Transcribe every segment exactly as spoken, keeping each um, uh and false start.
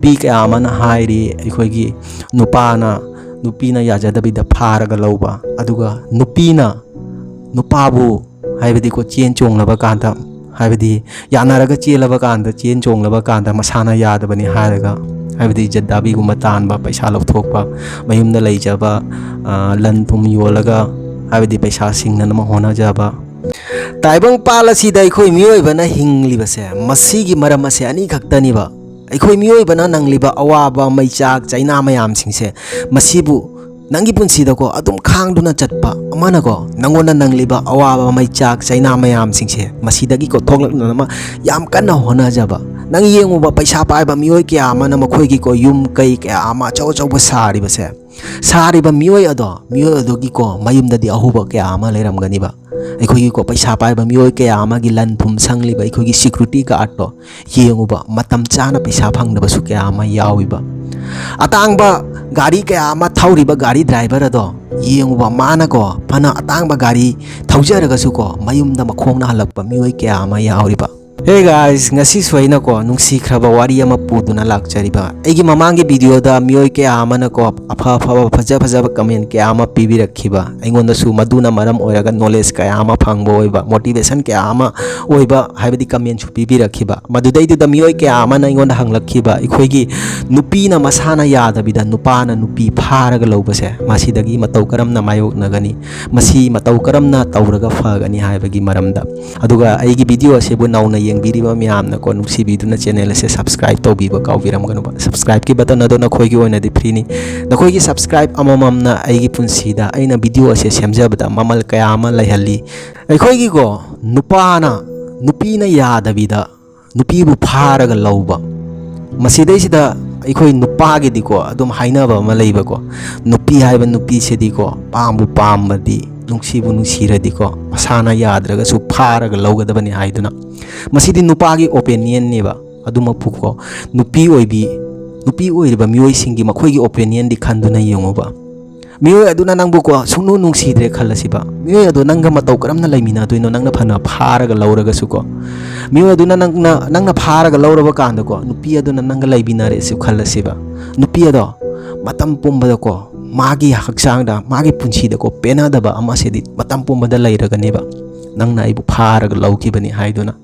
ꯃꯤ ꯀꯌꯥ ꯑꯃꯅ ꯍꯥꯏꯔꯤ, ꯑꯩꯈꯣꯏꯒꯤ ꯅꯨꯄꯥꯅ, ꯅꯨꯄꯤꯅ ꯌꯥꯖꯗꯕꯤꯗ ꯐꯥꯔꯒ ꯂꯧꯕ, ꯑꯗꯨꯒ ꯅꯨꯄꯤꯅ ꯅꯨꯄꯥꯕꯨ, ꯍꯥꯏꯕꯗꯤꯀꯣ, ꯆꯦꯟ ꯆꯣꯡꯂꯕ ꯀꯥꯟꯗ, ꯍꯥꯏꯕꯗꯤ ꯌꯥꯅꯔꯒ ꯆꯦꯜꯂꯕ ꯀꯥꯟꯗ, ꯆꯦꯟ ꯆꯣꯡꯂꯕ ꯀꯥꯟꯗ ꯃꯁꯥꯅ ꯌꯥꯗꯕꯅꯤ ꯍꯥꯏꯔꯒ, ꯍꯥꯏꯕꯗꯤ ꯏꯖꯠ ꯗꯥꯕꯤꯒꯨꯝꯕ ꯇꯥꯟꯕ, ꯄꯩꯁꯥ ꯂꯧꯊꯣꯛꯄ, ꯃꯌꯨꯝꯗ ꯂꯩꯖꯕ, ꯑ, ꯂꯟ ꯊꯨꯝ ꯌꯣꯜꯂꯒ, ꯍꯥꯏꯕꯗꯤ ꯄꯩꯁꯥ ꯁꯤꯡꯅꯅꯕ ꯍꯣꯠꯅꯖꯕ꯫ ꯇꯥꯏꯕꯪ ꯄꯥꯜ ꯑꯁꯤꯗ ꯑꯩꯈꯣꯏ ꯃꯤꯑꯣꯏꯕꯅ ꯍꯤꯡꯂꯤꯕꯁꯦ, ꯃꯁꯤꯒꯤ ꯃꯔꯝ ꯑꯁꯦ ꯑꯅꯤꯈꯛꯇꯅꯤꯕ꯫ ꯑꯩꯈꯣꯏ ꯃꯤꯑꯣꯏꯕꯅ ꯅꯪꯂꯤꯕ ꯑꯋꯥꯕ, ꯃꯩꯆꯥꯛ, ꯆꯩꯅꯥ ꯃꯌꯥꯝꯁꯤꯡꯁꯦ, ꯃꯁꯤꯕꯨ ꯅꯪꯒꯤ ꯄꯨꯟꯁꯤꯗꯀꯣ ꯑꯗꯨꯝ ꯈꯥꯡꯗꯨꯅ ꯆꯠꯄ ꯑꯃꯅꯀꯣ, ꯅꯪꯉꯣꯟꯗ ꯅꯪꯂꯤꯕ ꯑꯋꯥꯕ, ꯃꯩꯆꯥꯛ, ꯆꯩꯅꯥ ꯃꯌꯥꯝꯁꯤꯡꯁꯦ, ꯃꯁꯤꯗꯒꯤꯀꯣ ꯊꯣꯛꯂꯛꯅꯅꯕ ꯌꯥꯝ ꯀꯟꯅ ꯍꯣꯠꯅꯖꯕ꯫ ꯅꯪ ꯌꯦꯡꯉꯨꯕ, ꯄꯩꯁꯥ ꯄꯥꯏꯕ ꯃꯤꯑꯣꯏ ꯀꯌꯥ ꯑꯃꯅ ꯃꯈꯣꯏꯒꯤꯀꯣ ꯌꯨꯝ ꯀꯩ ꯀꯌꯥ ꯑꯃ ꯑꯆꯧ ꯑꯆꯧꯕ ꯁꯥꯔꯤꯕꯁꯦ, ꯁꯥꯔꯤꯕ ꯃꯤꯑꯣꯏ ꯑꯗꯣ, ꯃꯤꯑꯣꯏ ꯑꯗꯨꯒꯤꯀꯣ ꯃꯌꯨꯝꯗꯗꯤ ꯑꯍꯨꯕ ꯀꯌꯥ ꯑꯃ ꯂꯩꯔꯝꯒꯅꯤꯕ꯫ ꯑꯩꯈꯣꯏꯒꯤꯀꯣ ꯄꯩꯁꯥ ꯄꯥꯏꯕ ꯃꯤꯑꯣꯏ ꯀꯌꯥ ꯑꯃꯒꯤ ꯂꯟ ꯊꯨꯝ ꯁꯪꯂꯤꯕ ꯑꯩꯈꯣꯏꯒꯤ security guardꯇꯣ ꯌꯦꯡꯉꯨꯕ, ꯃꯇꯝ ꯆꯥꯅ ꯄꯩꯁꯥ ꯐꯪꯗꯕꯁꯨ ꯀꯌꯥ ꯑꯃ ꯌꯥꯎꯏꯕ꯫ ꯑꯇꯥꯡꯕ ꯒꯥꯔꯤ ꯀꯌꯥ ꯑꯃ ꯊꯧꯔꯤꯕ ꯒꯥꯔꯤ driver ꯑꯗꯣ ꯌꯦꯡꯉꯨꯕ, ꯃꯥꯅꯀꯣ ꯐꯅ ꯑꯇꯥꯡꯕ ꯒꯥꯔꯤ ꯊꯧꯖꯔꯒꯁꯨꯀꯣ ꯃꯌꯨꯝꯗ ꯃꯈꯣꯡꯅ ꯍꯜꯂꯛꯄ ꯃꯤꯑꯣꯏ ꯀꯌꯥ ꯑꯃ ꯌꯥꯎꯔꯤꯕ꯫ Hey guys, ꯉꯁꯤꯁꯨ ꯑꯩꯅꯀꯣ ꯅꯨꯡꯁꯤꯈ꯭ꯔꯕ ꯋꯥꯔꯤ ꯑꯃ ꯄꯨꯗꯨꯅ ꯂꯥꯛꯆꯔꯤꯕ꯫ ꯑꯩꯒꯤ ꯃꯃꯥꯡꯒꯤ videoꯗ ꯃꯤꯑꯣꯏ ꯀꯌꯥ ꯑꯃꯅꯀꯣ ꯑꯐ ꯑꯐꯕ, ꯐꯖ ꯐꯖꯕ comment ꯀꯌꯥ ꯑꯃ ꯄꯤꯕꯤꯔꯛꯈꯤꯕ, ꯑꯩꯉꯣꯟꯗꯁꯨ ꯃꯗꯨꯅ ꯃꯔꯝ ꯑꯣꯏꯔꯒ knowledge ꯀꯌꯥ ꯑꯃ ꯐꯪꯕ ꯑꯣꯏꯕ, motivation ꯀꯌꯥ ꯑꯃ ꯑꯣꯏꯕ, ꯍꯥꯏꯕꯗꯤ commentꯁꯨ ꯄꯤꯕꯤꯔꯛꯈꯤꯕ꯫ ꯃꯗꯨꯗꯩꯗꯨꯗ ꯃꯤꯑꯣꯏ ꯀꯌꯥ ꯑꯃꯅ ꯑꯩꯉꯣꯟꯗ ꯍꯪꯂꯛꯈꯤꯕ, ꯑꯩꯈꯣꯏꯒꯤ ꯅꯨꯄꯤꯅ ꯃꯁꯥꯅ ꯌꯥꯗꯕꯤꯗ ꯅꯨꯄꯥꯅ ꯅꯨꯄꯤ ꯐꯥꯔꯒ ꯂꯧꯕꯁꯦ, ꯃꯁꯤꯗꯒꯤ ꯃꯇꯧ ꯀꯔꯝꯅ ꯃꯥꯌꯣꯛꯅꯒꯅꯤ, ꯃꯁꯤ ꯃꯇꯧ ꯀꯔꯝꯅ ꯇꯧꯔꯒ ꯐꯒꯅꯤ ꯍꯥꯏꯕꯒꯤ ꯃꯔꯝꯗ꯫ ꯑꯗꯨꯒ ꯑꯩꯒꯤ video ꯑꯁꯤꯕꯨ ꯅꯧꯅ ꯌꯦꯡꯕꯤꯔꯤꯕ ꯃꯌꯥꯝꯅꯀꯣ, ꯅꯨꯡꯁꯤꯕꯤꯗꯨꯅ channel ꯑꯁꯦ subscribe ꯇꯧꯕꯤꯕ ꯀꯥꯎꯕꯤꯔꯝꯒꯅꯨꯕ꯫ Subscribeꯀꯤ button ꯑꯗꯣ ꯅꯈꯣꯏꯒꯤ ꯑꯣꯏꯅꯗꯤ freeꯅꯤ꯫ ꯅꯈꯣꯏꯒꯤ subscribe ꯑꯃꯃꯝꯅ ꯑꯩꯒꯤ ꯄꯨꯟꯁꯤꯗ ꯑꯩꯅ video ꯑꯁꯦ ꯁꯦꯝꯖꯕꯗ ꯃꯃꯜ ꯀꯌꯥ ꯑꯃ ꯂꯩꯍꯜꯂꯤ꯫ ꯑꯩꯈꯣꯏꯒꯤꯀꯣ ꯅꯨꯄꯥꯅ, ꯅꯨꯄꯤꯅ ꯌꯥꯗꯕꯤꯗ ꯅꯨꯄꯤꯕꯨ ꯐꯥꯔꯒ ꯂꯧꯕ, ꯃꯁꯤꯗꯩꯁꯤꯗ ꯑꯩꯈꯣꯏ ꯅꯨꯄꯥꯒꯤꯗꯤꯀꯣ ꯑꯗꯨꯝ ꯍꯥꯏꯅꯕ ꯑꯃ ꯂꯩꯕꯀꯣ, ꯅꯨꯄꯤ ꯍꯥꯏꯕ ꯅꯨꯄꯤꯁꯤꯗꯤꯀꯣ ꯄꯥꯝꯕꯨ ꯄꯥꯝꯃꯗꯤ, ꯅꯨꯡꯁꯤꯕꯨ ꯅꯨꯡꯁꯤꯔꯗꯤꯀꯣ ꯃꯁꯥꯅ ꯌꯥꯗ꯭ꯔꯒꯁꯨ ꯐꯥꯔꯒ ꯂꯧꯒꯗꯕꯅꯤ ꯍꯥꯏꯗꯨꯅ꯫ ꯃꯁꯤꯗꯤ ꯅꯨꯄꯥꯒꯤ opinionꯅꯦꯕ꯫ ꯑꯗꯨꯃꯛꯄꯨꯀꯣ ꯅꯨꯄꯤ ꯑꯣꯏꯕꯤ, ꯅꯨꯄꯤ ꯑꯣꯏꯔꯤꯕ ꯃꯤꯑꯣꯏꯁꯤꯡꯒꯤ ꯃꯈꯣꯏꯒꯤ opinionꯗꯤ ꯈꯟꯗꯨꯅ ꯌꯦꯡꯉꯨꯕ꯫ ꯃꯤꯑꯣꯏ ꯑꯗꯨꯅ ꯅꯪꯕꯨ ꯀꯣ ꯁꯨꯡꯅꯨ ꯅꯨꯡꯁꯤꯗ꯭ꯔꯦ ꯈꯜꯂꯁꯤꯕ, ꯃꯤꯑꯣꯏ ꯑꯗꯣ ꯅꯪꯒ ꯃꯇꯧ ꯀꯔꯝꯅ ꯂꯩꯃꯤꯟꯅꯗꯣꯏꯅꯣ? ꯅꯪꯅ ꯐꯅ ꯐꯥꯔꯒ ꯂꯧꯔꯒꯁꯨ ꯀꯣ, ꯃꯤꯑꯣꯏ ꯑꯗꯨꯅ ꯅꯪꯅ ꯅꯪꯅ ꯐꯥꯔꯒ ꯂꯧꯔꯕ ꯀꯥꯟꯗꯀꯣ, ꯅꯨꯄꯤ ꯑꯗꯨꯅ ꯅꯪꯒ ꯂꯩꯃꯤꯟꯅꯔꯦꯁꯨ ꯈꯜꯂꯁꯤꯕ, ꯅꯨꯄꯤ ꯑꯗꯣ ꯃꯇꯝ ꯄꯨꯝꯕꯗꯀꯣ ꯃꯥꯒꯤ ꯍꯛꯆꯥꯡꯗ, ꯃꯥꯒꯤ ꯄꯨꯟꯁꯤꯗꯀꯣ ꯄꯦꯟꯅꯗꯕ ꯑꯃꯁꯤꯗꯤ ꯃꯇꯝ ꯄꯨꯝꯕꯗ ꯂꯩꯔꯒꯅꯦꯕ꯫ ꯅꯪꯅ ꯑꯩꯕꯨ ꯐꯥꯔꯒ ꯂꯧꯈꯤꯕꯅꯤ ꯍꯥꯏꯗꯨꯅ꯫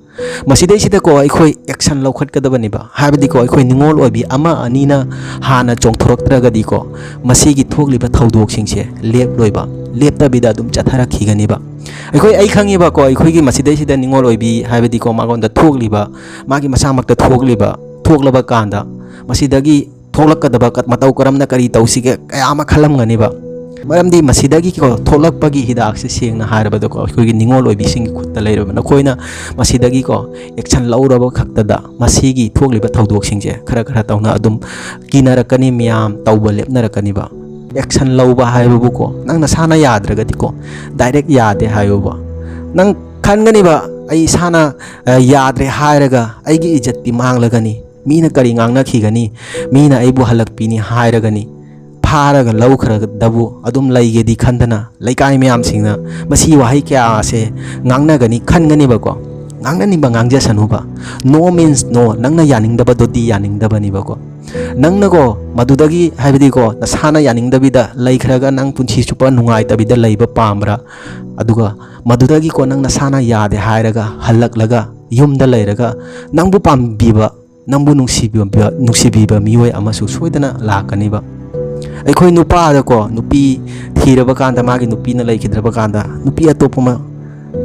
ꯃꯁꯤꯗꯩꯁꯤꯗꯀꯣ ꯑꯩꯈꯣꯏ action ꯂꯧꯈꯠꯀꯗꯕꯅꯦꯕ꯫ ꯍꯥꯏꯕꯗꯤꯀꯣ, ꯑꯩꯈꯣꯏ ꯅꯤꯡꯉꯣꯜ ꯑꯣꯏꯕꯤ ꯑꯃ ꯑꯅꯤꯅ ꯍꯥꯟꯅ ꯆꯣꯡꯊꯣꯔꯛꯇ꯭ꯔꯒꯗꯤꯀꯣ, ꯃꯁꯤꯒꯤ ꯊꯣꯛꯂꯤꯕ ꯊꯧꯗꯣꯛꯁꯤꯡꯁꯦ ꯂꯦꯞꯂꯣꯏꯕ, ꯂꯦꯞꯇꯕꯤꯗ ꯑꯗꯨꯝ ꯆꯠꯊꯔꯛꯈꯤꯒꯅꯤꯕ꯫ ꯑꯩꯈꯣꯏ, ꯑꯩ ꯈꯪꯉꯤꯕꯀꯣ, ꯑꯩꯈꯣꯏꯒꯤ ꯃꯁꯤꯗꯩꯁꯤꯗ ꯅꯤꯡꯉꯣꯜ ꯑꯣꯏꯕꯤ, ꯍꯥꯏꯕꯗꯤꯀꯣ, ꯃꯉꯣꯟꯗ ꯊꯣꯛꯂꯤꯕ, ꯃꯥꯒꯤ ꯃꯁꯥꯃꯛꯇ ꯊꯣꯛꯂꯤꯕ, ꯊꯣꯛꯂꯕ ꯀꯥꯟꯗ ꯃꯁꯤꯗꯒꯤ ꯊꯣꯛꯂꯛꯀꯗꯕ ꯀ-, ꯃꯇꯧ ꯀꯔꯝꯅ ꯀꯔꯤ ꯇꯧꯁꯤꯒꯦ ꯀꯌꯥ ꯑꯃ ꯈꯜꯂꯝꯒꯅꯤꯕ꯫ ꯃꯔꯝꯗꯤ ꯃꯁꯤꯗꯒꯤꯀꯣ ꯊꯣꯛꯂꯛꯄꯒꯤ ꯍꯤꯗꯥꯛꯁꯦ, ꯁꯦꯡꯅ ꯍꯥꯏꯔꯕꯗꯀꯣ, ꯑꯩꯈꯣꯏꯒꯤ ꯅꯤꯡꯉꯣꯜ ꯑꯣꯏꯕꯤꯁꯤꯡꯒꯤ ꯈꯨꯠꯇ ꯂꯩꯔꯕ꯫ ꯅꯈꯣꯏꯅ ꯃꯁꯤꯗꯒꯤꯀꯣ action ꯂꯧꯔꯕ ꯈꯛꯇꯗ ꯃꯁꯤꯒꯤ ꯊꯣꯛꯂꯤꯕ ꯊꯧꯗꯣꯛꯁꯤꯡꯁꯦ ꯈꯔ ꯈꯔ ꯇꯧꯅ ꯑꯗꯨꯝ ꯀꯤꯅꯔꯛꯀꯅꯤ, ꯃꯤꯌꯥꯝ ꯇꯧꯕ ꯂꯦꯞꯅꯔꯛꯀꯅꯤꯕ꯫ Action ꯂꯧꯕ ꯍꯥꯏꯕꯕꯨꯀꯣ, ꯅꯪ ꯅꯁꯥꯅ ꯌꯥꯗ꯭ꯔꯒꯗꯤꯀꯣ, direct ꯌꯥꯗꯦ ꯍꯥꯏꯌꯣꯕ꯫ ꯅꯪ ꯈꯟꯒꯅꯤꯕ, "ꯑꯩ ꯏꯁꯥꯅ, ꯑ, ꯌꯥꯗ꯭ꯔꯦ ꯍꯥꯏꯔꯒ ꯑꯩꯒꯤ ꯏꯖꯠꯇꯤ ꯃꯥꯡꯂꯒꯅꯤ, ꯃꯤꯅ ꯀꯔꯤ ꯉꯥꯡꯅꯈꯤꯒꯅꯤ, ꯃꯤꯅ ꯑꯩꯕꯨ ꯍꯜꯂꯛꯄꯤꯅꯤ ꯍꯥꯏꯔꯒꯅꯤ, ꯐꯥꯔꯒ ꯂꯧꯈ꯭ꯔꯗꯕꯨ ꯑꯗꯨꯝ ꯂꯩꯒꯦꯗꯤ" ꯈꯟꯗꯅ ꯂꯩꯀꯥꯏ ꯃꯌꯥꯝꯁꯤꯡꯅ ꯃꯁꯤ ꯋꯥꯍꯩ ꯀꯌꯥ ꯑꯁꯦ ꯉꯥꯡꯅꯒꯅꯤ ꯈꯟꯒꯅꯤꯕꯀꯣ꯫ ꯉꯥꯡꯅꯅꯤꯡꯕ ꯉꯥꯡꯖꯁꯅꯨꯕ꯫ No means no, ꯅꯪꯅ ꯌꯥꯅꯤꯡꯗꯕꯗꯨꯗꯤ ꯌꯥꯅꯤꯡꯗꯕꯅꯤꯕꯀꯣ꯫ ꯅꯪꯅꯀꯣ ꯃꯗꯨꯗꯒꯤ, ꯍꯥꯏꯕꯗꯤꯀꯣ, ꯅꯁꯥꯅ ꯌꯥꯅꯤꯡꯗꯕꯤꯗ ꯂꯩꯈ꯭ꯔꯒ ꯅꯪ ꯄꯨꯟꯁꯤ ꯆꯨꯞꯄ ꯅꯨꯡꯉꯥꯏꯇꯕꯤꯗ ꯂꯩꯕ ꯄꯥꯝꯕ꯭ꯔꯥ? ꯑꯗꯨꯒ ꯃꯗꯨꯗꯒꯤꯀꯣ ꯅꯪ ꯅꯁꯥꯅ ꯌꯥꯗꯦ ꯍꯥꯏꯔꯒ ꯍꯜꯂꯛꯂꯒ ꯌꯨꯝꯗ ꯂꯩꯔꯒ ꯅꯪꯕꯨ ꯄꯥꯝꯕꯤꯕ, ꯅꯪꯕꯨ ꯅꯨꯡꯁꯤꯕꯤꯕ, ꯅꯨꯡꯁꯤꯕꯤꯕ ꯃꯤꯑꯣꯏ ꯑꯃꯁꯨ ꯁꯣꯏꯗꯅ ꯂꯥꯛꯀꯅꯤꯕ꯫ ꯑꯩꯈꯣꯏ ꯅꯨꯄꯥꯗꯀꯣ, ꯅꯨꯄꯤ ꯊꯤꯔꯕ ꯀꯥꯟꯗ, ꯃꯥꯒꯤ ꯅꯨꯄꯤꯅ ꯂꯩꯈꯤꯗ꯭ꯔꯕ ꯀꯥꯟꯗ, ꯅꯨꯄꯤ ꯑꯇꯣꯞꯄ ꯑꯃ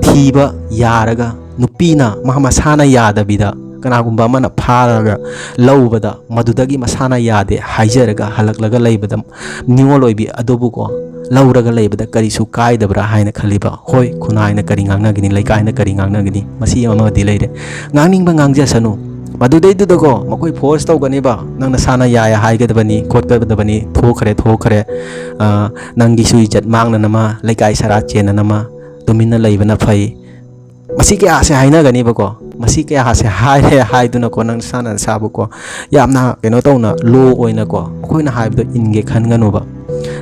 ꯊꯤꯕ ꯌꯥꯔꯒ, ꯅꯨꯄꯤꯅ ꯃꯥ ꯃꯁꯥꯅ ꯌꯥꯗꯕꯤꯗ ꯀꯅꯥꯒꯨꯝꯕ ꯑꯃꯅ ꯐꯥꯔꯒ ꯂꯧꯕꯗ, ꯃꯗꯨꯗꯒꯤ ꯃꯁꯥꯅ ꯌꯥꯗꯦ ꯍꯥꯏꯖꯔꯒ ꯍꯜꯂꯛꯂꯒ ꯂꯩꯕꯗ, ꯅꯤꯡꯉꯣꯜ ꯑꯣꯏꯕꯤ ꯑꯗꯨꯕꯨꯀꯣ ꯂꯧꯔꯒ ꯂꯩꯕꯗ ꯀꯔꯤꯁꯨ ꯀꯥꯏꯗꯕ꯭ꯔꯥ ꯍꯥꯏꯅ ꯈꯜꯂꯤꯕ? ꯍꯣꯏ, ꯈꯨꯟꯅꯥꯏꯅ ꯀꯔꯤ ꯉꯥꯡꯅꯒꯅꯤ, ꯂꯩꯀꯥꯏꯅ ꯀꯔꯤ ꯉꯥꯡꯅꯒꯅꯤ, ꯃꯁꯤ ꯑꯃꯗꯤ ꯂꯩꯔꯦ꯫ ꯉꯥꯡꯅꯤꯡꯕ ꯉꯥꯡꯖꯁꯅꯨ꯫ ꯃꯗꯨꯗꯩꯗꯨꯗꯀꯣ ꯃꯈꯣꯏ force ꯇꯧꯒꯅꯤꯕ, "ꯅꯪ ꯅꯁꯥꯅ ꯌꯥꯏ ꯍꯥꯏꯒꯗꯕꯅꯤ, ꯈꯣꯠꯀꯗꯕꯅꯤ, ꯊꯣꯛꯈ꯭ꯔꯦ, ꯊꯣꯛꯈ꯭ꯔꯦ, ꯑ, ꯅꯪꯒꯤꯁꯨ ꯏꯖꯠ ꯃꯥꯡꯅꯅꯃ, ꯂꯩꯀꯥꯏ ꯁꯔꯥ ꯆꯦꯟꯅꯅꯃ, ꯇꯨꯃꯤꯟꯅ ꯂꯩꯕꯅ ꯐꯩ"꯫ ꯃꯁꯤ ꯀꯌꯥꯁꯦ ꯍꯥꯏꯅꯒꯅꯤꯕꯀꯣ꯫ ꯃꯁꯤ ꯀꯌꯥꯁꯦ ꯍꯥꯏꯔꯦ ꯍꯥꯏꯗꯨꯅꯀꯣ, ꯅꯪ ꯅꯁꯥꯅ ꯅꯁꯥꯕꯨꯀꯣ ꯌꯥꯝꯅ ꯀꯩꯅꯣ ꯇꯧꯅ, low ꯑꯣꯏꯅꯀꯣ, ꯑꯩꯈꯣꯏꯅ ꯍꯥꯏꯕꯗꯣ ꯏꯟꯒꯦ ꯈꯟꯒꯅꯨꯕ꯫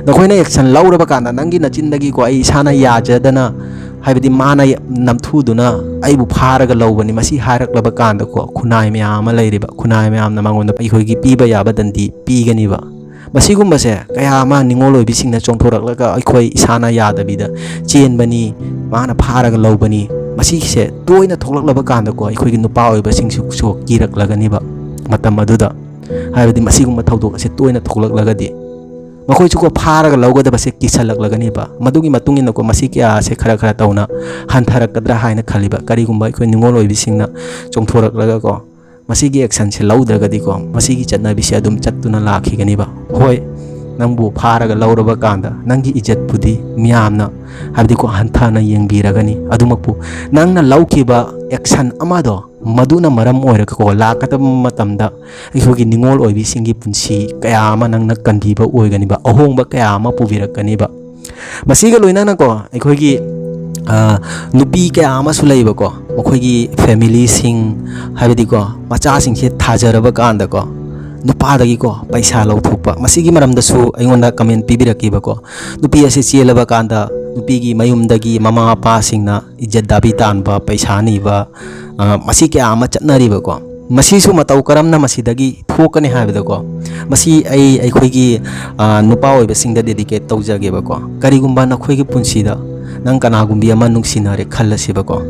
ꯅꯈꯣꯏꯅ action ꯂꯧꯔꯕ ꯀꯥꯟꯗ, "ꯅꯪꯒꯤ ꯅꯆꯤꯟꯗꯒꯤꯀꯣ ꯑꯩ ꯏꯁꯥꯅ ꯌꯥꯖꯗꯅ, ꯍꯥꯏꯕꯗꯤ ꯃꯥꯅ ꯅꯝꯊꯨꯗꯨꯅ ꯑꯩꯕꯨ ꯐꯥꯔꯒ ꯂꯧꯕꯅꯤ", ꯃꯁꯤ ꯍꯥꯏꯔꯛꯂꯕ ꯀꯥꯟꯗꯀꯣ, ꯈꯨꯟꯅꯥꯏ ꯃꯌꯥꯝ ꯑꯃ ꯂꯩꯔꯤꯕ, ꯈꯨꯟꯅꯥꯏ ꯃꯌꯥꯝꯅ ꯃꯉꯣꯟꯗ ꯑꯩꯈꯣꯏꯒꯤ ꯄꯤꯕ ꯌꯥꯕ ꯗꯟꯗꯤ ꯄꯤꯒꯅꯤꯕ꯫ ꯃꯁꯤꯒꯨꯝꯕꯁꯦ ꯀꯌꯥ ꯑꯃ ꯅꯤꯡꯉꯣꯜ ꯑꯣꯏꯕꯤꯁꯤꯡꯅ ꯆꯣꯡꯊꯣꯔꯛꯂꯒ ꯑꯩꯈꯣꯏ ꯏꯁꯥꯅ ꯌꯥꯗꯕꯤꯗ ꯆꯦꯟꯕꯅꯤ, ꯃꯥꯅ ꯐꯥꯔꯒ ꯂꯧꯕꯅꯤ, ꯃꯁꯤꯁꯦ ꯇꯣꯏꯅ ꯊꯣꯛꯂꯛꯂꯕ ꯀꯥꯟꯗꯀꯣ, ꯑꯩꯈꯣꯏꯒꯤ ꯅꯨꯄꯥ ꯑꯣꯏꯕꯁꯤꯡꯁꯨ ꯀꯤꯔꯛꯂꯒꯅꯤꯕ ꯃꯇꯝ ꯑꯗꯨꯗ꯫ ꯍꯥꯏꯕꯗꯤ ꯃꯁꯤꯒꯨꯝꯕ ꯊꯧꯗꯣꯛ ꯑꯁꯦ ꯇꯣꯏꯅ ꯊꯣꯛꯂꯛꯂꯒꯗꯤ ꯃꯈꯣꯏꯁꯨꯀꯣ ꯐꯥꯔꯒ ꯂꯧꯒꯗꯕꯁꯦ ꯀꯤꯁꯜꯂꯛꯂꯒꯅꯤꯕ꯫ ꯃꯗꯨꯒꯤ ꯃꯇꯨꯡ ꯏꯟꯅꯀꯣ ꯃꯁꯤ ꯀꯌꯥꯁꯦ ꯈꯔ ꯈꯔ ꯇꯧꯅ ꯍꯟꯊꯔꯛꯀꯗ꯭ꯔꯥ ꯍꯥꯏꯅ ꯈꯜꯂꯤꯕ꯫ ꯀꯔꯤꯒꯨꯝꯕ ꯑꯩꯈꯣꯏ ꯅꯤꯡꯉꯣꯜ ꯑꯣꯏꯕꯤꯁꯤꯡꯅ ꯆꯣꯡꯊꯣꯔꯛꯂꯒꯀꯣ ꯃꯁꯤꯒꯤ actionꯁꯦ ꯂꯧꯗ꯭ꯔꯒꯗꯤꯀꯣ, ꯃꯁꯤꯒꯤ ꯆꯠꯅꯕꯤꯁꯦ ꯑꯗꯨꯝ ꯆꯠꯇꯨꯅ ꯂꯥꯛꯈꯤꯒꯅꯤꯕ꯫ ꯍꯣꯏ, ꯅꯪꯕꯨ ꯐꯥꯔꯒ ꯂꯧꯔꯕ ꯀꯥꯟꯗ ꯅꯪꯒꯤ ꯏꯖꯠꯄꯨꯗꯤ ꯃꯤꯌꯥꯝꯅ, ꯍꯥꯏꯕꯗꯤꯀꯣ, ꯍꯟꯊꯅ ꯌꯦꯡꯕꯤꯔꯒꯅꯤ꯫ ꯑꯗꯨꯃꯛꯄꯨ ꯅꯪꯅ ꯂꯧꯈꯤꯕ action ꯑꯃꯗꯣ, ꯃꯗꯨꯅ ꯃꯔꯝ ꯑꯣꯏꯔꯒꯀꯣ ꯂꯥꯛꯀꯗꯕ ꯃꯇꯝꯗ ꯑꯩꯈꯣꯏꯒꯤ ꯅꯤꯡꯉꯣꯜ ꯑꯣꯏꯕꯤꯁꯤꯡꯒꯤ ꯄꯨꯟꯁꯤ ꯀꯌꯥ ꯑꯃ ꯅꯪꯅ ꯀꯟꯕꯤꯕ ꯑꯣꯏꯒꯅꯤꯕ, ꯑꯍꯣꯡꯕ ꯀꯌꯥ ꯑꯃ ꯄꯨꯕꯤꯔꯛꯀꯅꯤꯕ꯫ ꯃꯁꯤꯒ ꯂꯣꯏꯅꯅꯀꯣ ꯑꯩꯈꯣꯏꯒꯤ, ꯑ, ꯅꯨꯄꯤ ꯀꯌꯥ ꯑꯃꯁꯨ ꯂꯩꯕꯀꯣ, ꯃꯈꯣꯏꯒꯤ familyꯁꯤꯡ, ꯍꯥꯏꯕꯗꯤꯀꯣ ꯃꯆꯥꯁꯤꯡꯁꯦ ꯊꯥꯖꯔꯕ ꯀꯥꯟꯗꯀꯣ ꯅꯨꯄꯥꯗꯒꯤꯀꯣ ꯄꯩꯁꯥ ꯂꯧꯊꯣꯛꯄ꯫ ꯃꯁꯤꯒꯤ ꯃꯔꯝꯗꯁꯨ ꯑꯩꯉꯣꯟꯗ comment ꯄꯤꯕꯤꯔꯛꯈꯤꯕꯀꯣ꯫ ꯅꯨꯄꯤ ꯑꯁꯤ ꯆꯦꯜꯂꯕ ꯀꯥꯟꯗ ꯅꯨꯄꯤꯒꯤ ꯃꯌꯨꯝꯗꯒꯤ ꯃꯃꯥ ꯃꯄꯥꯁꯤꯡꯅ ꯏꯖꯠ ꯗꯥꯕꯤ ꯇꯥꯟꯕ, ꯄꯩꯁꯥ ꯅꯤꯕ, ꯑ, ꯃꯁꯤ ꯀꯌꯥ ꯑꯃ ꯆꯠꯅꯔꯤꯕꯀꯣ꯫ ꯃꯁꯤꯁꯨ ꯃꯇꯧ ꯀꯔꯝꯅ ꯃꯁꯤꯗꯒꯤ ꯊꯣꯛꯀꯅꯤ ꯍꯥꯏꯕꯗꯀꯣ, ꯃꯁꯤ ꯑꯩ ꯑꯩꯈꯣꯏꯒꯤ, ꯑ, ꯅꯨꯄꯥ ꯑꯣꯏꯕꯁꯤꯡꯗ dedicate ꯇꯧꯖꯒꯦꯕꯀꯣ꯫ ꯀꯔꯤꯒꯨꯝꯕ ꯅꯈꯣꯏꯒꯤ ꯄꯨꯟꯁꯤꯗ ꯅꯪ ꯀꯅꯥꯒꯨꯝꯕꯤ ꯑꯃ ꯅꯨꯡꯁꯤꯅꯔꯦ ꯈꯜꯂꯁꯦꯕꯀꯣ꯫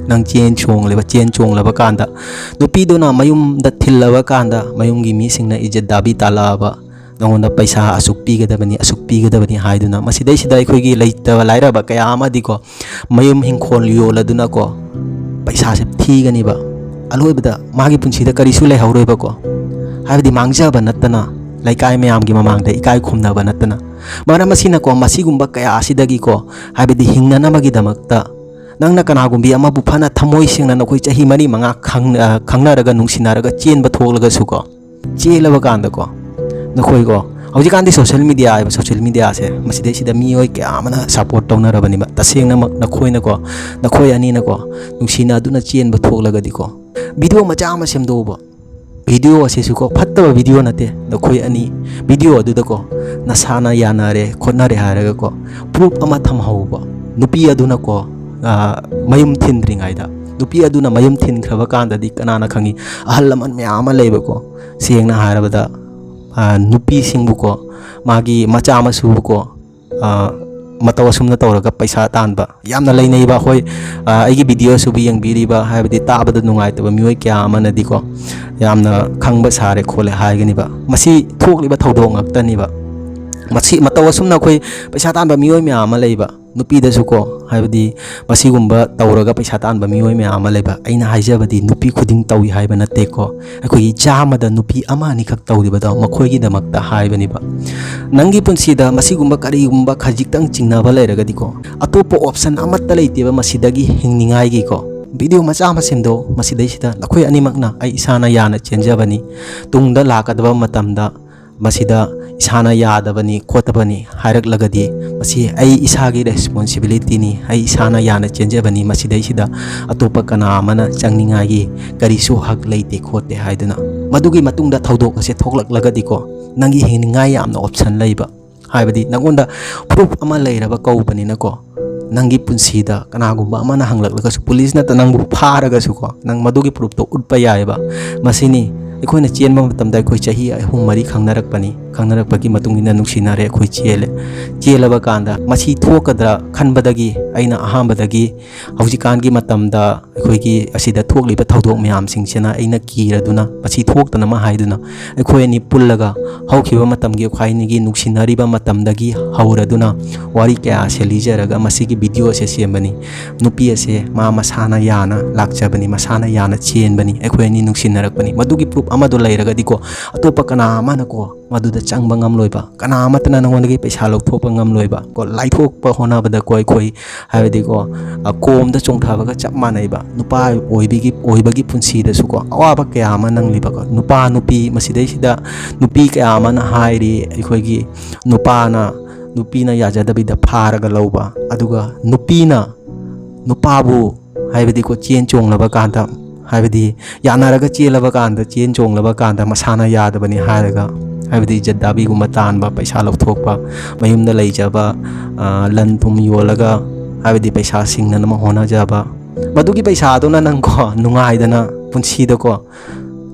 ꯅꯪ ꯆꯦꯟ ꯆꯣꯡꯂꯦꯕ, ꯆꯦꯟ ꯆꯣꯡꯂꯕ ꯀꯥꯟꯗ ꯅꯨꯄꯤꯗꯨꯅ ꯃꯌꯨꯝꯗ ꯊꯤꯜꯂꯕ ꯀꯥꯟꯗ ꯃꯌꯨꯝꯒꯤ ꯃꯤꯁꯤꯡꯅ ꯏꯖꯠ ꯗꯥꯕꯤ ꯇꯥꯜꯂꯛꯑꯕ, ꯅꯉꯣꯟꯗ ꯄꯩꯁꯥ ꯑꯁꯨꯛ ꯄꯤꯒꯗꯕꯅꯤ, ꯑꯁꯨꯛ ꯄꯤꯒꯗꯕꯅꯤ ꯍꯥꯏꯗꯨꯅ, ꯃꯁꯤꯗꯩꯁꯤꯗ ꯑꯩꯈꯣꯏꯒꯤ ꯂꯩꯇꯕ ꯂꯥꯏꯔꯕ ꯀꯌꯥ ꯑꯃꯗꯤꯀꯣ ꯃꯌꯨꯝ ꯏꯪꯈꯣꯜ ꯌꯣꯜꯂꯗꯨꯅꯀꯣ ꯄꯩꯁꯥꯁꯦ ꯊꯤꯒꯅꯤꯕ꯫ ꯑꯂꯣꯏꯕꯗ ꯃꯥꯒꯤ ꯄꯨꯟꯁꯤꯗ ꯀꯔꯤꯁꯨ ꯂꯩꯍꯧꯔꯣꯏꯕꯀꯣ꯫ ꯍꯥꯏꯕꯗꯤ ꯃꯥꯡꯖꯕ ꯅꯠꯇꯅ, ꯂꯩꯀꯥꯏ ꯃꯌꯥꯝꯒꯤ ꯃꯃꯥꯡꯗ ꯏꯀꯥꯏ ꯈꯨꯝꯅꯕ ꯅꯠꯇꯅ꯫ ꯃꯔꯝ ꯑꯁꯤꯅꯀꯣ ꯃꯁꯤꯒꯨꯝꯕ ꯀꯌꯥ ꯑꯁꯤꯗꯒꯤꯀꯣ, ꯍꯥꯏꯕꯗꯤ ꯍꯤꯡꯅꯅꯕꯒꯤꯗꯃꯛꯇ ꯅꯪꯅ ꯀꯅꯥꯒꯨꯝꯕꯤ ꯑꯃꯕꯨ ꯐꯅ ꯊꯃꯣꯏ ꯁꯦꯡꯅ ꯅꯈꯣꯏ ꯆꯍꯤ ꯃꯔꯤ ꯃꯉꯥ ꯈꯪ-, ꯑ, ꯈꯪꯅꯔꯒ ꯅꯨꯡꯁꯤꯅꯔꯒ ꯆꯦꯟꯕ ꯊꯣꯛꯂꯒꯁꯨꯀꯣ, ꯆꯦꯜꯂꯕ ꯀꯥꯟꯗꯀꯣ ꯅꯈꯣꯏꯀꯣ, ꯍꯧꯖꯤꯛꯀꯥꯟꯗꯤ social media ꯍꯥꯏꯕ social mediaꯁꯦ ꯃꯁꯤꯗꯩꯁꯤꯗ ꯃꯤꯑꯣꯏ ꯀꯌꯥ ꯑꯃꯅ support ꯇꯧꯅꯔꯕꯅꯤꯕ꯫ ꯇꯁꯦꯡꯅꯃꯛ ꯅꯈꯣꯏꯅꯀꯣ, ꯅꯈꯣꯏ ꯑꯅꯤꯅꯀꯣ ꯅꯨꯡꯁꯤꯅꯗꯨꯅ ꯆꯦꯟꯕ ꯊꯣꯛꯂꯒꯗꯤꯀꯣ, video ꯃꯆꯥ ꯑꯃ ꯁꯦꯝꯗꯣꯛꯎꯕ꯫ ꯚꯤꯗꯤꯑꯣ ꯑꯁꯤꯁꯨꯀꯣ, ꯐꯠꯇꯕ ꯚꯤꯗꯤꯑꯣ ꯅꯠꯇꯦ꯫ ꯅꯈꯣꯏ ꯑꯅꯤ ꯚꯤꯗꯤꯑꯣ ꯑꯗꯨꯗꯀꯣ, ꯅꯁꯥꯅ ꯌꯥꯅꯔꯦ ꯈꯣꯠꯅꯔꯦ ꯍꯥꯏꯔꯒꯀꯣ, ꯄ꯭ꯔꯨꯞ ꯑꯃ ꯊꯝꯍꯧꯕ꯫ ꯅꯨꯄꯤ ꯑꯗꯨꯅꯀꯣ, ꯑ, ꯃꯌꯨꯝ ꯊꯤꯟꯗ꯭ꯔꯤꯉꯩꯗ, ꯅꯨꯄꯤ ꯑꯗꯨꯅ ꯃꯌꯨꯝ ꯊꯤꯟꯈ꯭ꯔꯕ ꯀꯥꯟꯗꯗꯤ ꯀꯅꯥꯅ ꯈꯪꯉꯤ? ꯑꯍꯜ ꯂꯃꯟ ꯃꯌꯥꯝ ꯑꯃ ꯂꯩꯕꯀꯣ, ꯁꯦꯡꯅ ꯍꯥꯏꯔꯕꯗ, ꯑ, ꯅꯨꯄꯤꯁꯤꯡꯕꯨꯀꯣ, ꯃꯥꯒꯤ ꯃꯆꯥ ꯃꯁꯨꯕꯨꯀꯣ, ꯑ, ꯃꯇꯧ ꯑꯁꯨꯝꯅ ꯇꯧꯔꯒ ꯄꯩꯁꯥ ꯇꯥꯟꯕ ꯌꯥꯝꯅ ꯂꯩꯅꯩꯕ꯫ ꯑꯩꯈꯣꯏ, ꯑ, ꯑꯩꯒꯤ ꯚꯤꯗꯤꯑꯣ ꯑꯁꯤꯕꯨ ꯌꯦꯡꯕꯤꯔꯤꯕ, ꯍꯥꯏꯕꯗꯤ ꯇꯥꯕꯗ ꯅꯨꯡꯉꯥꯏꯇꯕ ꯃꯤꯑꯣꯏ ꯀꯌꯥ ꯑꯃꯅꯗꯤꯀꯣ, ꯌꯥꯝꯅ ꯈꯪꯕ ꯁꯥꯔꯦ ꯈꯣꯠꯂꯦ ꯍꯥꯏꯒꯅꯤꯕ꯫ ꯃꯁꯤ ꯊꯣꯛꯂꯤꯕ ꯊꯧꯗꯣꯛ ꯉꯥꯛꯇꯅꯤꯕ꯫ ꯃꯁꯤ ꯃꯇꯧ ꯑꯁꯨꯝꯅ ꯑꯩꯈꯣꯏ ꯄꯩꯁꯥ ꯇꯥꯟꯕ ꯃꯤꯑꯣꯏ ꯃꯌꯥꯝ ꯑꯃ ꯂꯩꯕ, ꯅꯨꯄꯤꯗꯁꯨꯀꯣ, ꯍꯥꯏꯕꯗꯤ ꯃꯁꯤꯒꯨꯝꯕ ꯇꯧꯔꯒ ꯄꯩꯁꯥ ꯇꯥꯟꯕ ꯃꯤꯑꯣꯏ ꯃꯌꯥꯝ ꯑꯃ ꯂꯩꯕ꯫ ꯑꯩꯅ ꯍꯥꯏꯖꯕꯗꯤ ꯅꯨꯄꯤ ꯈꯨꯗꯤꯡ ꯇꯧꯏ ꯍꯥꯏꯕ ꯅꯠꯇꯦꯀꯣ꯫ ꯑꯩꯈꯣꯏꯒꯤ ꯆꯥꯝꯃꯗ ꯅꯨꯄꯤ ꯑꯃ ꯑꯅꯤꯈꯛ ꯇꯧꯔꯤꯕꯗꯣ, ꯃꯈꯣꯏꯒꯤꯗꯃꯛꯇ ꯍꯥꯏꯕꯅꯤꯕ꯫ ꯅꯪꯒꯤ ꯄꯨꯟꯁꯤꯗ ꯃꯁꯤꯒꯨꯝꯕ ꯀꯔꯤꯒꯨꯝꯕ ꯈꯖꯤꯛꯇꯪ ꯆꯤꯡꯅꯕ ꯂꯩꯔꯒꯗꯤꯀꯣ, ꯑꯇꯣꯞꯄ ꯑꯣꯞꯁꯟ ꯑꯃꯠꯇ ꯂꯩꯇꯦꯕ ꯃꯁꯤꯗꯒꯤ ꯍꯤꯡꯅꯤꯡꯉꯥꯏꯒꯤꯀꯣ꯫ ꯚꯤꯗꯤꯑꯣ ꯃꯆꯥ ꯑꯃ ꯁꯦꯝꯗꯣꯛ, ꯃꯁꯤꯗꯩꯁꯤꯗ ꯅꯈꯣꯏ ꯑꯅꯤꯃꯛꯅ, ꯑꯩ ꯏꯁꯥꯅ ꯌꯥꯅ ꯆꯦꯟꯖꯕꯅꯤ꯫ ꯇꯨꯡꯗ ꯂꯥꯛꯀꯗꯕ ꯃꯇꯝꯗ ꯃꯁꯤꯗ ꯏꯁꯥꯅ ꯌꯥꯗꯕꯅꯤ ꯈꯣꯠꯇꯕꯅꯤ ꯍꯥꯏꯔꯛꯂꯒꯗꯤ, ꯃꯁꯤ ꯑꯩ ꯏꯁꯥꯒꯤ ꯔꯦꯁꯄꯣꯟꯁꯤꯕꯤꯂꯤꯇꯤꯅꯤ, ꯑꯩ ꯏꯁꯥꯅ ꯌꯥꯅ ꯆꯦꯟꯖꯕꯅꯤ꯫ ꯃꯁꯤꯗꯩꯁꯤꯗ ꯑꯇꯣꯞꯄ ꯀꯅꯥ ꯑꯃꯅ ꯆꯪꯅꯤꯡꯉꯥꯏꯒꯤ ꯀꯔꯤꯁꯨ ꯍꯛ ꯂꯩꯇꯦ ꯈꯣꯠꯇꯦ ꯍꯥꯏꯗꯨꯅ꯫ ꯃꯗꯨꯒꯤ ꯃꯇꯨꯡꯗ ꯊꯧꯗꯣꯛ ꯑꯁꯦ ꯊꯣꯛꯂꯛꯂꯒꯗꯤꯀꯣ, ꯅꯪꯒꯤ ꯍꯤꯡꯅꯤꯡꯉꯥꯏ ꯌꯥꯝꯅ ꯑꯣꯞꯁꯟ ꯂꯩꯕ, ꯍꯥꯏꯕꯗꯤ ꯅꯪꯉꯣꯟꯗ ꯄ꯭ꯔꯨꯐ ꯑꯃ ꯂꯩꯔꯕ ꯀꯧꯕꯅꯤꯅꯀꯣ꯫ ꯅꯪꯒꯤ ꯄꯨꯟꯁꯤꯗ ꯀꯅꯥꯒꯨꯝꯕ ꯑꯃꯅ ꯍꯪꯂꯛꯂꯒꯁꯨ, ꯄꯨꯂꯤꯁꯅ ꯅꯪꯕꯨ ꯐꯥꯔꯒꯁꯨꯀꯣ, ꯅꯪ ꯃꯗꯨꯒꯤ ꯄ꯭ꯔꯨꯐꯇꯣ ꯎꯠꯄ ꯌꯥꯏꯑꯕ꯫ ꯃꯁꯤꯅꯤ ꯑꯩꯈꯣꯏꯅ ꯆꯦꯟꯕ ꯃꯇꯝꯗ, ꯑꯩꯈꯣꯏ ꯆꯍꯤ ꯑꯍꯨꯝ ꯃꯔꯤ ꯈꯪꯅꯔꯛꯄꯅꯤ, ꯈꯪꯅꯔꯛꯄꯒꯤ ꯃꯇꯨꯡ ꯏꯟꯅ ꯅꯨꯡꯁꯤꯅꯔꯦ, ꯑꯩꯈꯣꯏ ꯆꯦꯜꯂꯦ꯫ ꯆꯦꯜꯂꯕ ꯀꯥꯟꯗ ꯃꯁꯤ ꯊꯣꯛꯀꯗ꯭ꯔꯥ ꯈꯟꯕꯗꯒꯤ ꯑꯩꯅ ꯑꯍꯥꯟꯕꯗꯒꯤ ꯍꯧꯖꯤꯛꯀꯥꯟꯒꯤ ꯃꯇꯝꯗ ꯑꯩꯈꯣꯏꯒꯤ ꯑꯁꯤꯗ ꯊꯣꯛꯂꯤꯕ ꯊꯧꯗꯣꯛ ꯃꯌꯥꯝꯁꯤꯡꯁꯤꯅ ꯑꯩꯅ ꯀꯤꯔꯗꯨꯅ, ꯃꯁꯤ ꯊꯣꯛꯇꯅꯕ ꯍꯥꯏꯗꯨꯅ, ꯑꯩꯈꯣꯏ ꯑꯅꯤ ꯄꯨꯜꯂꯒ ꯍꯧꯈꯤꯕ ꯃꯇꯝꯒꯤ, ꯑꯩꯈꯣꯏ ꯑꯅꯤꯒꯤ ꯅꯨꯡꯁꯤꯅꯔꯤꯕ ꯃꯇꯝꯗꯒꯤ ꯍꯧꯔꯗꯨꯅ ꯋꯥꯔꯤ ꯀꯌꯥ ꯑꯁꯦ ꯂꯤꯖꯔꯒ ꯃꯁꯤꯒꯤ ꯚꯤꯗꯤꯑꯣ ꯑꯁꯦ ꯁꯦꯝꯕꯅꯤ꯫ ꯅꯨꯄꯤ ꯑꯁꯦ ꯃꯥ ꯃꯁꯥꯅ ꯌꯥꯅ ꯂꯥꯛꯆꯕꯅꯤ, ꯃꯁꯥꯅ ꯌꯥꯅ ꯆꯦꯟꯕꯅꯤ, ꯑꯩꯈꯣꯏ ꯑꯅꯤ ꯅꯨꯡꯁꯤꯅꯔꯛꯄꯅꯤ꯫ ꯃꯗꯨꯒꯤ ꯄ꯭ꯔꯨꯐ ꯑꯃꯗꯣ ꯂꯩꯔꯒꯗꯤꯀꯣ, ꯑꯇꯣꯞꯄ ꯀꯅꯥ ꯑꯃꯅꯀꯣ ꯃꯗꯨꯗ ꯆꯪꯕ ꯉꯝꯂꯣꯏꯕ, ꯀꯅꯥ ꯑꯃꯠꯇꯅ ꯅꯉꯣꯟꯗꯒꯤ ꯄꯩꯁꯥ ꯂꯧꯊꯣꯛꯄ ꯉꯝꯂꯣꯏꯕ ꯀꯣ꯫ ꯂꯥꯏꯊꯣꯛꯄ ꯍꯣꯠꯅꯕꯗꯀꯣ ꯑꯩꯈꯣꯏ, ꯍꯥꯏꯕꯗꯤꯀꯣ, ꯑ, ꯀꯣꯝꯗ ꯆꯣꯡꯊꯕꯒ ꯆꯞ ꯃꯥꯟꯅꯩꯕ꯫ ꯅꯨꯄꯥ ꯑꯣꯏꯕꯒꯤ, ꯑꯣꯏꯕꯒꯤ ꯄꯨꯟꯁꯤꯗꯁꯨꯀꯣ ꯑꯋꯥꯕ ꯀꯌꯥ ꯑꯃ ꯅꯪꯂꯤꯕꯀꯣ꯫ ꯅꯨꯄꯥ ꯅꯨꯄꯤ, ꯃꯁꯤꯗꯩꯁꯤꯗ ꯅꯨꯄꯤ ꯀꯌꯥ ꯑꯃꯅ ꯍꯥꯏꯔꯤ, ꯑꯩꯈꯣꯏꯒꯤ ꯅꯨꯄꯥꯅ, ꯅꯨꯄꯤꯅ ꯌꯥꯖꯗꯕꯤꯗ ꯐꯥꯔꯒ ꯂꯧꯕ, ꯑꯗꯨꯒ ꯅꯨꯄꯤꯅ ꯅꯨꯄꯥꯕꯨ, ꯍꯥꯏꯕꯗꯤꯀꯣ, ꯆꯦꯟ ꯆꯣꯡꯂꯕ ꯀꯥꯟꯗ ꯍꯥꯏꯕꯗꯤ ꯌꯥꯅꯔꯒ ꯆꯦꯜꯂꯕ ꯀꯥꯟꯗ, ꯆꯦꯟ ꯆꯣꯡꯂꯕ ꯀꯥꯟꯗ ꯃꯁꯥꯅ ꯌꯥꯗꯕꯅꯤ ꯍꯥꯏꯔꯒ, ꯍꯥꯏꯕꯗꯤ ꯖꯠꯗꯥꯕꯤꯒꯨꯝꯕ ꯇꯥꯟꯕ, ꯄꯩꯁꯥ ꯂꯧꯊꯣꯛꯄ, ꯃꯌꯨꯝꯗ ꯂꯩꯖꯕ, ꯑ, ꯂꯟ ꯊꯨꯝ ꯌꯣꯜꯂꯒ, ꯍꯥꯏꯕꯗꯤ ꯄꯩꯁꯥ ꯁꯤꯡꯅꯅꯕ ꯍꯣꯠꯅꯖꯕ, ꯃꯗꯨꯒꯤ ꯄꯩꯁꯥꯗꯨꯅ ꯅꯪꯀꯣ ꯅꯨꯡꯉꯥꯏꯗꯅ ꯄꯨꯟꯁꯤꯗꯀꯣ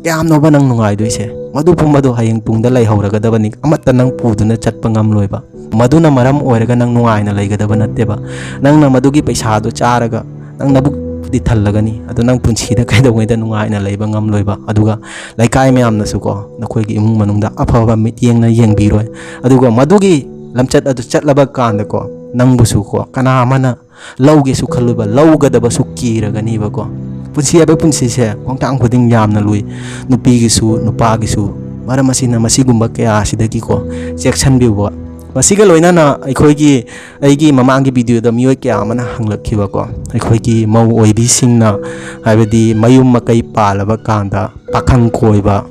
ꯀꯌꯥꯝꯅꯣꯕ ꯅꯪ ꯅꯨꯡꯉꯥꯏꯗꯣꯏꯁꯦ? ꯃꯗꯨ ꯄꯨꯝꯕꯗꯣ ꯍꯌꯦꯡ ꯇꯨꯡꯗ ꯂꯩꯍꯧꯔꯒꯗꯕꯅꯤ, ꯑꯃꯠꯇ ꯅꯪ ꯄꯨꯗꯨꯅ ꯆꯠꯄ ꯉꯝꯂꯣꯏꯕ꯫ ꯃꯗꯨꯅ ꯃꯔꯝ ꯑꯣꯏꯔꯒ ꯅꯪ ꯅꯨꯡꯉꯥꯏꯅ ꯂꯩꯒꯗꯕ ꯅꯠꯇꯦꯕ꯫ ꯅꯪꯅ ꯃꯗꯨꯒꯤ ꯄꯩꯁꯥꯗꯣ ꯆꯥꯔꯒ ꯅꯪ ꯅꯕꯨꯛꯇꯤ ꯊꯜꯂꯒꯅꯤ, ꯑꯗꯣ ꯅꯪ ꯄꯨꯟꯁꯤꯗ ꯀꯩꯗꯧꯉꯩꯗ ꯅꯨꯡꯉꯥꯏꯅ ꯂꯩꯕ ꯉꯝꯂꯣꯏꯕ꯫ ꯑꯗꯨꯒ ꯂꯩꯀꯥꯏ ꯃꯌꯥꯝꯅꯁꯨꯀꯣ ꯅꯈꯣꯏꯒꯤ ꯏꯃꯨꯡ ꯃꯅꯨꯡꯗ ꯑꯐꯕ ꯃꯤꯠꯌꯦꯡꯅ ꯌꯦꯡꯕꯤꯔꯣꯏ꯫ ꯑꯗꯨꯒ ꯃꯗꯨꯒꯤ ꯂꯝꯆꯠ ꯑꯗꯨ ꯆꯠꯂꯕ ꯀꯥꯟꯗꯀꯣ ꯅꯪꯕꯨꯁꯨꯀꯣ ꯀꯅꯥ ꯑꯃꯅ ꯂꯧꯒꯦꯁꯨ ꯈꯜꯂꯣꯏꯕ, ꯂꯧꯒꯗꯕꯁꯨ ꯀꯤꯔꯒꯅꯤꯕꯀꯣ꯫ ꯄꯨꯟꯁꯤ ꯍꯥꯏꯕ ꯄꯨꯟꯁꯤꯁꯦ ꯈꯣꯡꯊꯥꯡ ꯈꯨꯗꯤꯡ ꯌꯥꯝꯅ ꯂꯨꯏ, ꯅꯨꯄꯤꯒꯤꯁꯨ ꯅꯨꯄꯥꯒꯤꯁꯨ꯫ ꯃꯔꯝ ꯑꯁꯤꯅ ꯃꯁꯤꯒꯨꯝꯕ ꯀꯌꯥ ꯑꯁꯤꯗꯒꯤꯀꯣ ꯆꯦꯛꯁꯤꯟꯕꯤꯌꯨꯕ꯫ ꯃꯁꯤꯒ ꯂꯣꯏꯅꯅ ꯑꯩꯈꯣꯏꯒꯤ, ꯑꯩꯒꯤ ꯃꯃꯥꯡꯒꯤ ꯚꯤꯗꯤꯑꯣꯗ ꯃꯤꯑꯣꯏ ꯀꯌꯥ ꯑꯃꯅ ꯍꯪꯂꯛꯈꯤꯕꯀꯣ, ꯑꯩꯈꯣꯏꯒꯤ ꯃꯧ ꯑꯣꯏꯕꯤꯁꯤꯡꯅ, ꯍꯥꯏꯕꯗꯤ ꯃꯌꯨꯝ ꯃꯀꯩ ꯄꯥꯜꯂꯕ ꯀꯥꯟꯗ ꯄꯥꯈꯪ ꯀꯣꯏꯕ,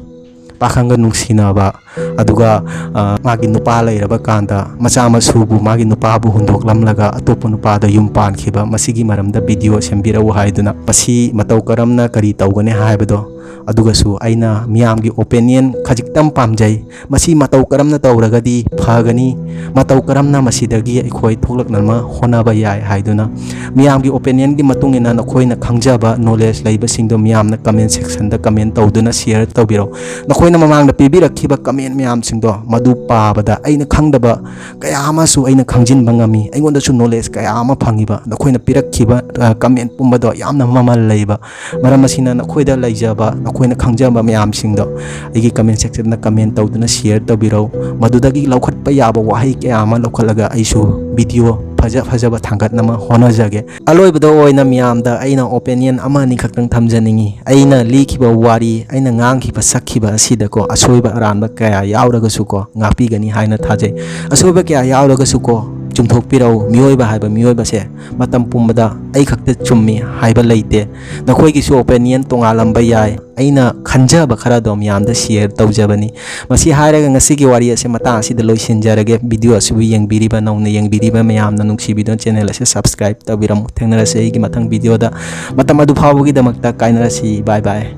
ꯄꯥꯈꯪꯒ ꯅꯨꯡꯁꯤꯅꯕ, ꯑꯗꯨꯒ, ꯑ, ꯃꯥꯒꯤ ꯅꯨꯄꯥ ꯂꯩꯔꯕ ꯀꯥꯟꯗ ꯃꯆꯥ ꯃꯁꯨꯕꯨ, ꯃꯥꯒꯤ ꯅꯨꯄꯥꯕꯨ ꯍꯨꯟꯗꯣꯛꯂꯝꯂꯒ ꯑꯇꯣꯞꯄ ꯅꯨꯄꯥꯗ ꯌꯨꯝ ꯄꯥꯟꯈꯤꯕ, ꯃꯁꯤꯒꯤ ꯃꯔꯝꯗ ꯚꯤꯗꯤꯑꯣ ꯁꯦꯝꯕꯤꯔꯛꯎ ꯍꯥꯏꯗꯨꯅ꯫ ꯃꯁꯤ ꯃꯇꯧ ꯀꯔꯝꯅ ꯀꯔꯤ ꯇꯧꯒꯅꯤ ꯍꯥꯏꯕꯗꯣ, ꯑꯗꯨꯒꯁꯨ ꯑꯩꯅ ꯃꯤꯌꯥꯝꯒꯤ ꯑꯣꯄꯤꯅꯤꯌꯟ ꯈꯖꯤꯛꯇꯪ ꯄꯥꯝꯖꯩ꯫ ꯃꯁꯤ ꯃꯇꯧ ꯀꯔꯝꯅ ꯇꯧꯔꯒꯗꯤ ꯐꯒꯅꯤ, ꯃꯇꯧ ꯀꯔꯝꯅ ꯃꯁꯤꯗꯒꯤ ꯑꯩꯈꯣꯏ ꯊꯣꯛꯂꯛꯅꯕ ꯍꯣꯠꯅꯕ ꯌꯥꯏ ꯍꯥꯏꯗꯨꯅ ꯃꯤꯌꯥꯝꯒꯤ ꯑꯣꯄꯤꯅꯤꯌꯟꯒꯤ ꯃꯇꯨꯡ ꯏꯟꯅ ꯅꯈꯣꯏꯅ ꯈꯪꯖꯕ, ꯅꯣꯂꯦꯖ ꯂꯩꯕꯁꯤꯡꯗꯣ ꯃꯤꯌꯥꯝꯅ ꯀꯃꯦꯟ ꯁꯦꯛꯁꯟꯗ ꯀꯃꯦꯟ ꯇꯧꯗꯨꯅ ꯁꯤꯌꯔ ꯇꯧꯕꯤꯔꯛꯎ꯫ ꯅꯈꯣꯏꯅ ꯃꯃꯥꯡꯗ ꯄꯤꯕꯤꯔꯛꯈꯤꯕ ꯀꯃꯦꯟ ꯃꯌꯥꯝꯁꯤꯡꯗꯣ, ꯃꯗꯨ ꯄꯥꯕꯗ ꯑꯩꯅ ꯈꯪꯗꯕ ꯀꯌꯥ ꯑꯃꯁꯨ ꯑꯩꯅ ꯈꯪꯖꯤꯟꯕ ꯉꯝꯃꯤ, ꯑꯩꯉꯣꯟꯗꯁꯨ ꯅꯣꯂꯦꯖ ꯀꯌꯥ ꯑꯃ ꯐꯪꯉꯤꯕ꯫ ꯅꯈꯣꯏꯅ ꯄꯤꯔꯛꯈꯤꯕ, ꯑ, ꯀꯃꯦꯟ ꯄꯨꯝꯕꯗꯣ ꯌꯥꯝꯅ ꯃꯃꯜ ꯂꯩꯕ꯫ ꯃꯔꯝ ꯑꯁꯤꯅ ꯅꯈꯣꯏꯗ ꯂꯩꯖꯕ, ꯅꯈꯣꯏꯅ ꯈꯪꯖꯕ ꯃꯌꯥꯝꯁꯤꯡꯗꯣ ꯑꯩꯒꯤ ꯀꯃꯦꯟ ꯁꯦꯛꯁꯟꯗ ꯀꯃꯦꯟ ꯇꯧꯗꯨꯅ ꯁꯤꯌꯔ ꯇꯧꯕꯤꯔꯧ꯫ ꯃꯗꯨꯗꯒꯤ ꯂꯧꯈꯠꯄ ꯌꯥꯕ ꯋꯥꯍꯩ ꯀꯌꯥ ꯑꯃ ꯂꯧꯈꯠꯂꯒ ꯑꯩꯁꯨ ꯚꯤꯗꯤꯑꯣ ꯐꯖ ꯐꯖꯕ ꯊꯥꯡꯒꯠꯅꯕ ꯍꯣꯠꯅꯖꯒꯦ꯫ ꯑꯂꯣꯏꯕꯗ ꯑꯣꯏꯅ ꯃꯌꯥꯝꯗ ꯑꯩꯅ ꯑꯣꯄꯤꯅꯤꯌꯟ ꯑꯃ ꯑꯅꯤꯈꯛꯇꯪ ꯊꯝꯖꯅꯤꯡꯉꯤ꯫ ꯑꯩꯅ ꯂꯤꯈꯤꯕ ꯋꯥꯔꯤ, ꯑꯩꯅ ꯉꯥꯡꯈꯤꯕ ꯁꯛꯈꯤꯕ ꯑꯁꯤꯗꯀꯣ ꯑꯁꯣꯏꯕ ꯑꯔꯥꯟꯕ ꯀꯌꯥ ꯌꯥꯎꯔꯒꯁꯨꯀꯣ ꯉꯥꯛꯄꯤꯒꯅꯤ ꯍꯥꯏꯅ ꯊꯥꯖꯩ꯫ ꯑꯁꯣꯏꯕ ꯀꯌꯥ ꯌꯥꯎꯔꯒꯁꯨꯀꯣ ꯆꯨꯝꯊꯣꯛꯄꯤꯔꯛꯎ꯫ ꯃꯤꯑꯣꯏꯕ ꯍꯥꯏꯕ ꯃꯤꯑꯣꯏꯕꯁꯦ ꯃꯇꯝ ꯄꯨꯝꯕꯗ ꯑꯩ ꯈꯛꯇ ꯆꯨꯝꯃꯤ ꯍꯥꯏꯕ ꯂꯩꯇꯦ꯫ ꯅꯈꯣꯏꯒꯤꯁꯨ ꯑꯣꯄꯤꯅꯤꯌꯟ ꯇꯣꯉꯥꯜꯂꯝꯕ ꯌꯥꯏ꯫ ꯑꯩꯅ ꯈꯟꯖꯕ ꯈꯔꯗꯣ ꯃꯌꯥꯝꯗ ꯁꯤꯌꯔ ꯇꯧꯖꯕꯅꯤ꯫ ꯃꯁꯤ ꯍꯥꯏꯔꯒ ꯉꯁꯤꯒꯤ ꯋꯥꯔꯤ ꯑꯁꯦ ꯃꯇꯥꯡ ꯑꯁꯤꯗ ꯂꯣꯏꯁꯤꯟꯖꯔꯒꯦ꯫ ꯚꯤꯗꯤꯑꯣ ꯑꯁꯤꯕꯨ ꯌꯦꯡꯕꯤꯔꯤꯕ, ꯅꯧꯅ ꯌꯦꯡꯕꯤꯔꯤꯕ ꯃꯌꯥꯝꯅ ꯅꯨꯡꯁꯤꯕꯤꯗꯨꯅ ꯆꯦꯅꯦꯜ ꯑꯁꯤ ꯁꯕꯁꯀ꯭ꯔꯥꯏꯕ ꯇꯧꯕꯤꯔꯝꯃꯨ꯫ ꯊꯦꯡꯅꯔꯁꯦ ꯑꯩꯒꯤ ꯃꯊꯪ ꯚꯤꯗꯤꯑꯣꯗ꯫ ꯃꯇꯝ ꯑꯗꯨ ꯐꯥꯎꯕꯒꯤꯗꯃꯛꯇ ꯀꯥꯏꯅꯔꯁꯤ꯫ ꯕꯥꯏ ꯕꯥꯏ꯫